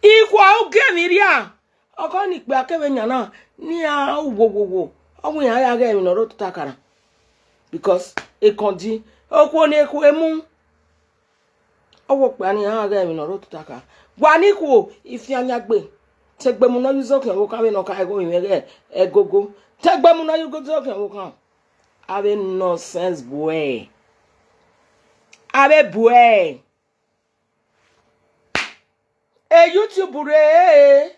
Ikhuo ugie ni rria, ọghe ọnii ikpia kevbe yan na, ne iran ru wowowo, ọ wẹ iran ya ghe emwi ne ọ rre otọ kakara. Because ekọndi, okhuo ne ekhue mu. Ọ wẹ okpia ni iran ghe emwi ne ọ rre otọ kakara. Wa ni khuo, ifian yan gbe. Te egbe mu ne ọ ye uzọkhian ọvbokhan vbene ọ ka ghe ovbi mwẹ ghe ẹgogo. Te egbe mu ne ọ ye uzọkhian ọvbokhan. Avbe nonsense boy. Avbe boy. E YouTube rre,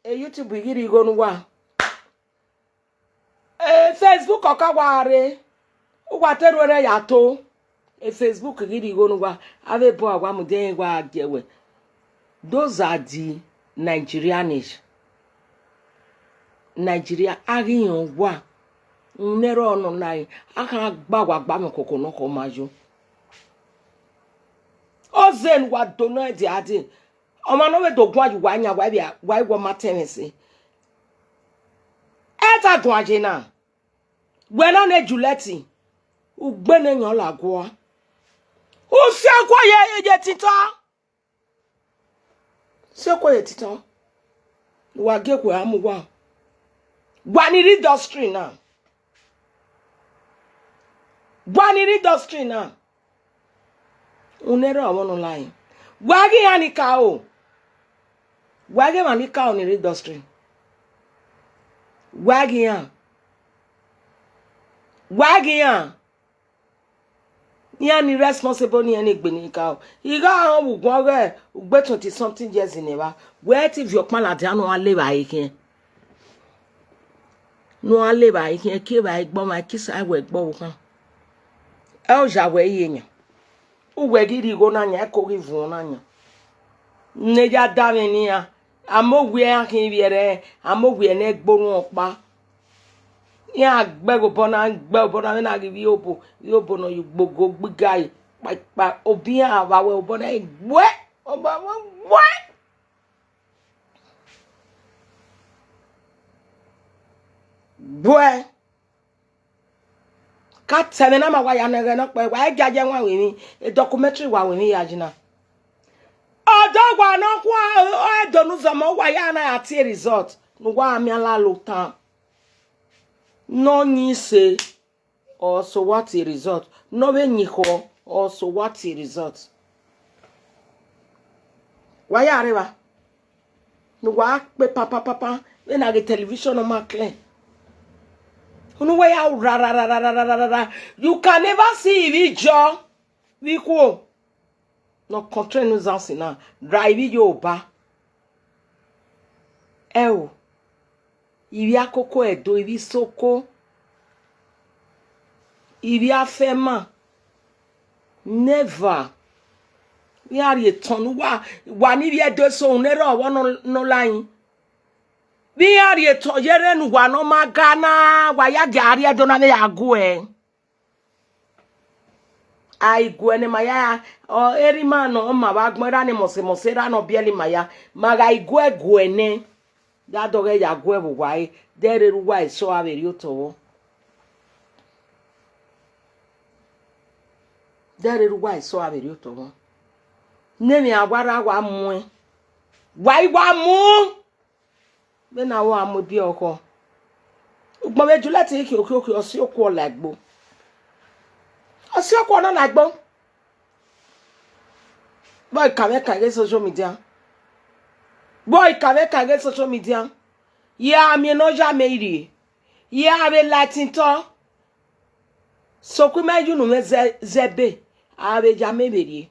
e YouTube ghi rhie igho ne uwa. E Facebook ọ ka wa rre, uwa te rhuẹrẹ ya to. E Facebook ghi rhie igho ne uwa, avbe ebo a wa mudia rẹn wa gie wẹ. Those are the Nigerians. Nigeria, a ghi rẹn uwa. Unẹrọ nọ na, a khan gba wa gba mwẹ koko nọ kọ ma yo. Ọ zẹ ne uwa do nọ ẹdia dee. Ọmwa ne ọ vbe do guan ye uwa yan, wa ivbi, wa iwọ ma tẹn mwẹ ẹse. Ẹ ta guan ye na. Wẹ na ne Juliet, u gbe ne yan la gua. U si ẹkua ye, ye titọ. Si ẹkua ye titọ. Wa gie ẹkua mu uwa. Wa ni rre industry na. Wa ni rre industry na. Unẹrọ ọmọ nọ la hin. Wa ghe iran ni ka o. Wa ghe emwa ni ka o ni rre industry. Wa ghe iran. Wa ghe iran. Iran ni responsible ni iran ni egbe ni ka o. I gha họn vbe uguan ọghe ugbe twenty something years ne evba. Wẹ te viọ ọkpan ladian ne uwa levba ẹre khian. Ne uwa levba ẹre khian, ke evba ẹre gbe ọmwa, ke isa ẹre wẹ gbe ọvbokhan. Ẹ o ya wẹ iye yan. Uwẹ ghi rhie igho na yan, ẹko ghi vuọn na yan. Ne ya da mwẹ ne iran, a ma owiẹ iran khin vbiẹ rẹ, a ma owiẹ ne ẹgbe orhuọn ọkpa. Iran gbe ẹghẹ obọ na, gbe obọ na, vbene a ghi vbiẹ obo, vbiẹ obo nọ ye ugbogo gbe igari, kpa, kpa, obi iran vbe awẹ obọ na, gbuẹ, obọ na gbuẹ. Gbuẹ. Ka ta ẹmwẹ na ma wa ya nẹ ẹghẹ nọkpa, wa i gia ye ẹwaẹn wẹ emwi, e documentary wa wẹ emwi ya yi na. Ọ Dọgba nọkhua, ọ, ọ, ẹdẹ ne uzọmọ wa ya na ya tie result. Ne uwa miẹn la lo tan. Ne ọ yin se, ọ so wa tie result. Ne ọ vbe yin khọ, ọ so wa tie result. Wa ya rre evba. Ne uwa kpe papapapa, vbene a ghe television ọ ma clear. Unu wẹ ya ru ra ra ra ra ra ra ra ra. You can never see ivbi Ijaw vbe ikhuo. Ne ọ control ne uzansi na, ra ivbi Yoruba. Ẹo, ivbi akoko Ẹdo, ivbi Isoko, ivbi Afẹma. Never. Vbe iran rhie etọn ne uwa, wa ni vbe Ẹdo eso ne erha ọvbọ nọ, nọ la yin. Vbe iran rhie etọn ye rre ne uwa ne ọ ma ga na, wa ya dia rrie Ẹdo na vbe ya guẹ. A i guẹ ne ma ya, ọ, erha ima ne ọ ma vbe agbọn, erha ni mọse mọse, erha ne ọ biẹlẹ ima ya, ma gha i guẹ guẹ nẹ, ya dọghẹ ya guẹ vbe uwa re, de rere uwa eso a vbe rri otọ vbọ. De rere uwa eso a vbe rri otọ vbọ. Ne emwi a wa rra wa muẹn, wa i wa mu. Vbene a wa mu ebi ọkhọ, ugbẹn vbe Juliet khian okhiokhi, ọ si okuọ la egbo. Ọ si okuọ na la egbo. Vbọ I ka mwẹ kan ghe social media. Vbọ I ka mwẹ kan ghe social media. Ye a miẹn ne ọ ya mẹ rrie. Ye a vbe la ẹtin tọ. Sokpan ima ye unu mwẹ zẹ, zẹ ebe, a vbe ya mẹ vbe rrie.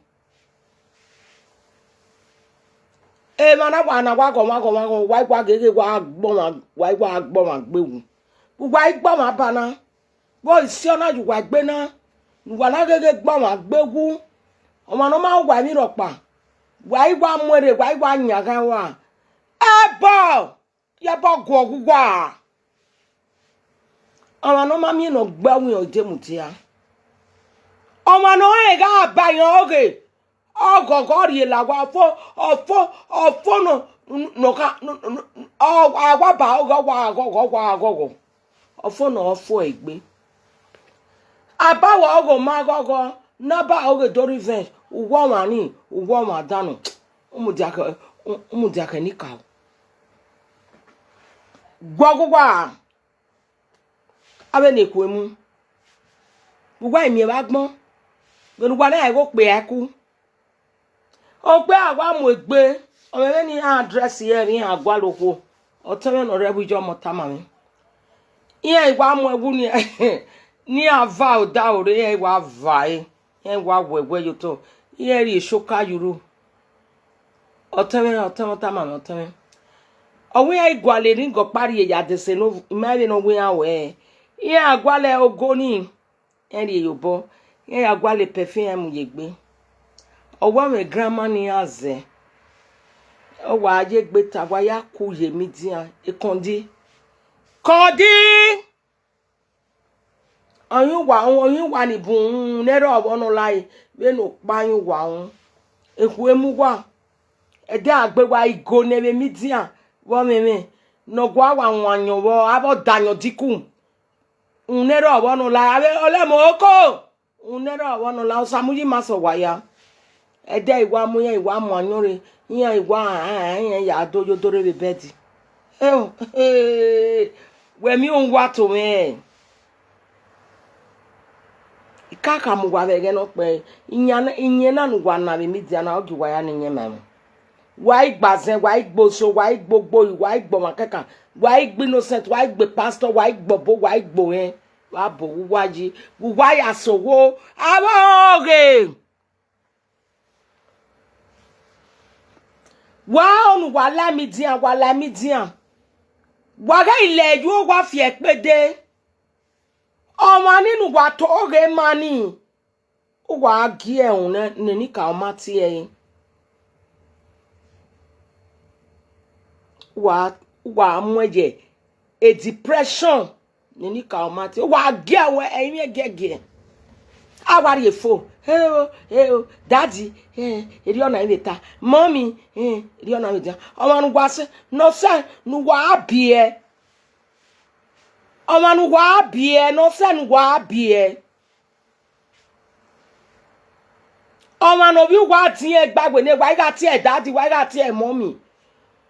Emwa na wa na wa ghọmwa ghọmwa ghọmwa, wa i wa ghe ghe wa gbọmwa, wa i wa gbọmwa gbe wu. Wa i gbọmwa ba na, vbe isi ọna ye uwa egbe na, ne uwa na ghe ghe gbọmwa gbe wu. Ọmwa ne ọ ma ru uwa emwi rhọkpa, wa i wa mu erre, wa i wa yan ghan rua. Ẹbọ! Ya ba guọ ghe uwa. Ọmwa ne ọ ma miẹn ne ọ gbe winna, ọ i de mudia. Ọmwa ne ọ rẹn gha ba yan ọghe, ọghọghọ rhie la owa, ọfo, ọfo, ọfo nọ, nọ kha, nọ, nọ, ọ, a wa ba ọghe, ọ wa ghọghọ, ọ wa ghọghọ. Ọfo nọ, ọ fo egbe. A ba wa ọghe, ọ ma ghọghọ, ne a ba ọghe do revenge, uwu ọmwa ni, uwu ọmwa danọ. Umudia khẹ, umudia khẹ ni ka o. Guọghọ uwa, avbe ne khuemu, uwa i miẹn vbe agbọn, vbene uwa na ghe okpia ẹku. Okpia wa mu egbe, ọ mwẹ vbene iran address ẹre, iran gualọ okhuo, ọtẹn mwẹ ne ọ rre ẹvbo iye ọmọ tama mwẹ. Iran i wa mu ẹwu ne iran va odaro rre, iran i wa va ẹre, iran i wa wẹwẹ ye otọ, iran rhie esoka ye uru. Ọtẹn mwẹ, ọtẹn mwẹ, ọ tama mwẹ, ọtẹn mwẹ. Ọ wẹ iran i gualọ ringo ọkpa rhie ya dese ne ima vbe ne ọ wẹ iran wẹ, iran gualọ ogo ni, iran rhie ye obọ, iran ya gualọ perfume iran mu ye egbe. Ọ wa mwẹ grandma ne iran zẹ, ọ wa ye egbe ta, wa ya ku ye media, ekọndi, kọndi. Ọ yin uwa, ọ yin uwa ni bun ne erha ọvbọ nọ lae, vbene okpa yin uwa ru. Ekhue mu uwa, ẹdẹ a gbe wa igo ne vbe media vbe ọmwẹmwẹ, ne ọ gua wa wan ayọn vbọ, avbe ọdayọn diku. Unu erha ọvbọ nọ lae, avbe ọlẹmọ oko. Unu erha ọvbọ nọ lae, Osamuyi ma sẹ uwa ya. Ẹdẹ i wa mu iran, i wa mu ayọn rre, iran i wa, iran ya do yo do rre vbe bed. Eo, wẹ miẹn uwa to mwẹ. I ka khama uwa vbe ẹghẹ nọ kpẹre, iyẹn na, iyẹn na ne uwa na vbe media na, ọ gie uwa ya ne iyẹn ma emwa. Wa i gbe azẹn, wa i gbe oso, wa i gbe ogboi, wa i gbe ọmwa kẹkan, wa i gbe innocent, wa i gbe pastor, wa i gbe ọbo, wa i gbe orẹn, wa bo uwa yi, uwa ya sẹ ohwo avbe ọghe. Wa ọnii, wa la media, wa la media. Wa ghẹ i lẹ yo, wa fi ẹkpede. Ọmwa ni ne uwa to ghe ma ni, uwa gie ẹhun ne, ne eni ka ọ ma tie ẹre. Uwa, uwa mu ẹyẹ, e depression. Nene ka ọ ma tie, wa gie wẹ ẹrinmwi ẹgiẹgiẹ. A wa rhie fo, heo, heo, daddy, eh, erriọ na i vbe ta, mommy, eh, erriọ na i vbe dia. Ọmwa ne uwa sẹ, ne ọ sẹ ne uwa biẹ. Ọmwa ne uwa biẹ, ne ọ sẹ ne uwa biẹ. Ọmwa ne ovbi uwa diẹn gba wẹ ne wa i gha tie daddy, wa i gha tie mommy.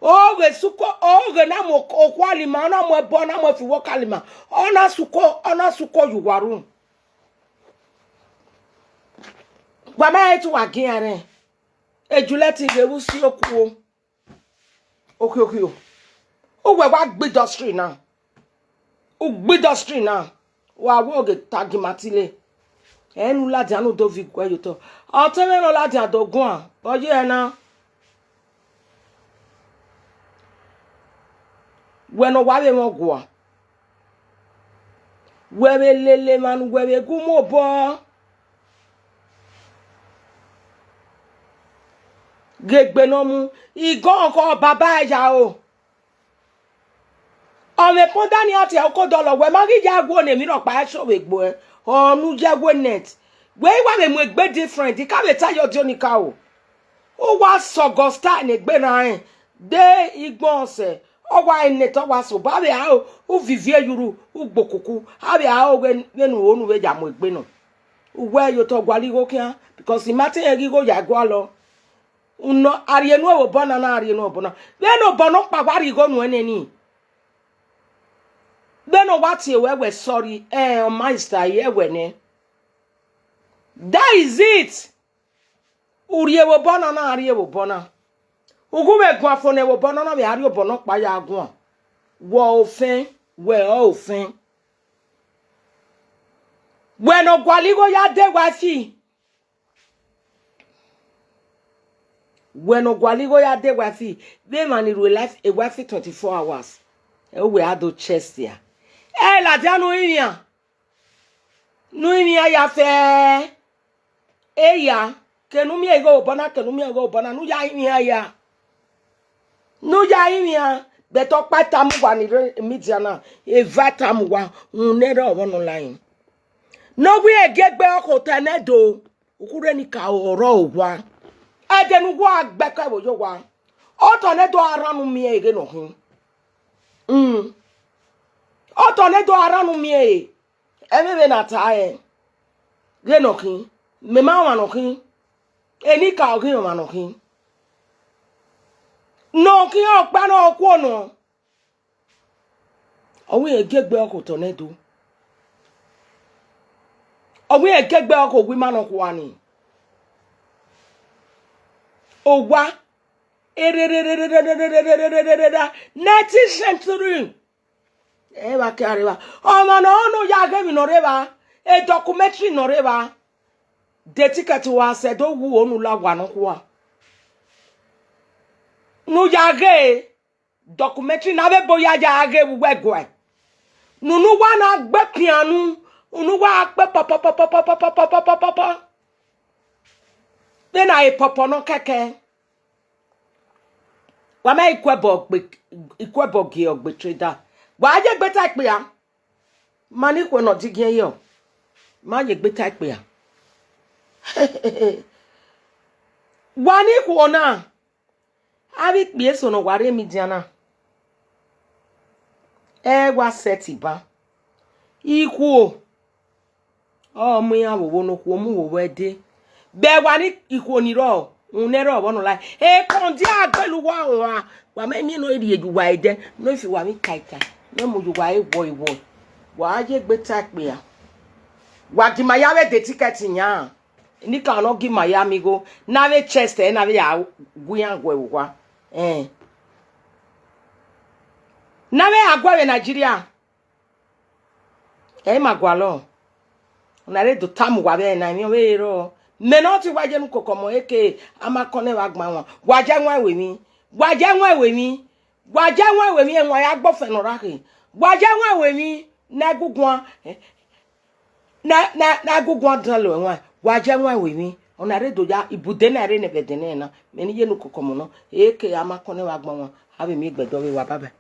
Oghe suko, oghe na mu okhuo lima, ọ na mu ẹbọ, ọ na mu ẹfe uwọka lima, ọ na suko, ọ na suko ye uwa ru. Wa ma he te uwa gi iran rẹn. Juliet ghe vbe usi okuo. Okhiokho. Uwẹ wa gbe industry na. U gbe industry na. Wa wẹ oghe tag Matile. Ẹ ne u ladian ne u do viọ iguẹ ye otọ. Ọtẹn mwẹ ne ọ ladian do guan, ọ ye ẹre na. Wẹ ne ọ wa vbe mwẹ ọgua. Wẹ vbe lele emwa ne uwẹ vbe gu mu obọ. Ghe egbe ne ọ mu, igọnkhọ baba ẹre ya ro. Ọ mwẹ pọnda ni a tie uko dọlọ, wẹ ma ghi ya ẹguọ ne emwi rhọkpa ẹsọ vbe egbe, ọ ne u ya ẹguọ net. Wẹ i wa vbe mu egbe different, I ka vbe ta ye ọdiọn ni ka ro. U wa sẹ Augusta ne egbe na rẹn, de igbọn sẹ, ọ wa net, ọ wa sẹ obọ, avbe aro, u vivie ye urhu, u gbe okuku, avbe aro vbe, vbene u ro ne u vbe ya mu egbe nọ. Uwẹ ye otọ gualọ igho khian, because I ma te rẹn ghe igho ya gualọ. Unọ, a rhie enu ẹvbo obọ na, na rhie enu obọ na. Vbene obọ nọkpa wa rhie igho nuẹn neni. Vbene ọ wa tie ruẹ wẹ sorry, eh, ọ ma ista ye ẹwẹ nẹ. That is it. U rhie vbe obọ na, na rhie vbe obọ na. U gu vbe guan fo ne vbe obọ na, na vbe a rhie obọ nọkpa ya guan. Wẹ ofẹn, wẹ ọre ofẹn. Wẹ ne ọ gualọ igho ya de wife. Wẹ ne ọ gualọ igho ya de wife, vbe emwa ni rhie life, a wife twenty-four hours. Ẹ wẹ a do chest ya. Ẹ ladian ne u rinmwian. Ne u rinmwian ya fẹ. Eya, kene u miẹn igho obọ na, kene u miẹn igho obọ na, ne u ya rinmwian ya. Ne u ya rinmwian, but ọkpa tama uwa ni rre media na, eva tama uwa, rhunmwuda ne erha ọmwa nọ la rin. Ne ọ wẹ gie egbe ọkhọ otọ nẹ do, u khu rre ni ka ọrọ owa. Ẹdẹ ne uwa gbe ẹko ẹvbo ye owa. Otọ nẹ do a rhan ne u miẹn eghe ne ọ khin. Mm. Otọ nẹ do a rhan ne u miẹn ẹre. Ẹmwẹ vbe na ta rẹn, ghe ne ọ khin, mẹ ma ọmwa ne ọ khin, enikaro ghi ọmwa ne ọ khin. Ne ọ khin ọkpa ne ọ kuo nọ. Ọ wẹ rẹn gie egbe ọkhọ otọ nẹ do. Ọ wẹ rẹn gie egbe ọkhọ owa ima nọkhua ni. Owa, erererererererererera, nineteenth century. Ẹ vba ke a rre evba. Ọmwa ne ọ nọ ya ghe emwi ne ọ rre evba, e documentary ne ọ rre evba. De ticket wa sẹ do wu unu la owa nọkhua. Ne u ya ghe documentary ne avbe ebo ya ya ghe vbe uwu ẹguae. Ne unu wa na gbe pian unu, unu wa kpe pọpọpọpọpọpọpọpọpọpọpọ. Vbene a re pọpọ nọ kẹkẹ. Wa ma ikuẹbọ gbe, ikuẹbọ gie ọgbe trader. Wa ye egbe ta ikpia. Ma ne ikhuo ne ọ digiẹn yọ. Ma ye egbe ta ikpia. Wa ne ikhuo na. Avbe ikpia eso ne ọ wa rre media na. Ẹ wa set ban. Ikhuo. Ọ mu iran vbe owo ne okhuo mu vbe owo ẹde. Bẹ wa ni ikhuo ni rrọọ, rhunmwuda ẹre ọ vbọ nọ lae. Ekọn dia agbelu uwa rua, wa ma miẹn ne ọ rhie ye uwa ẹdẹ, ne ọ fi uwa vbe kaikai, ne ọ mu ye uwa ewọ ewọ. Wa ye egbe ta ikpia. Wa gi ima ya vbe de ticket yan. Enikaro ne ọ gi ima ya miẹn igho, ne avbe chest ẹre ne avbe ya gu iran guẹ vbe owa. Ẹn. Ne avbe ya guẹ vbe Nigeria. Ẹ i ma gualọ. Ọna rre do tama uwa vbe ẹna emwi ọvbehe rrọọ. Mẹ ne ọ tie uwa ye ne ukoko ọmọ eke, a ma kọn nẹ vbe agban wan. Wa ya ẹwaẹn ru emwi. Wa ya ẹwaẹn ru emwi. Wa ya ẹwaẹn ru emwi, ẹwaẹn ya gbe ọfẹn ne ọ rra khe. Wa ya ẹwaẹn ru emwi, ne a gu guan, eh, ne, ne, ne a gu guan dan lọ ẹwaẹn. Wa ya ẹwaẹn ru emwi. Ọna rre do ya, ibude na rre ne vbe ẹdẹnẹ na. Mẹ ne I ye ne ukoko ọmọ nọ. Eke a ma kọn nẹ vbe agban wan. A vbe miẹn egbe dọ vbe wa, bye bye.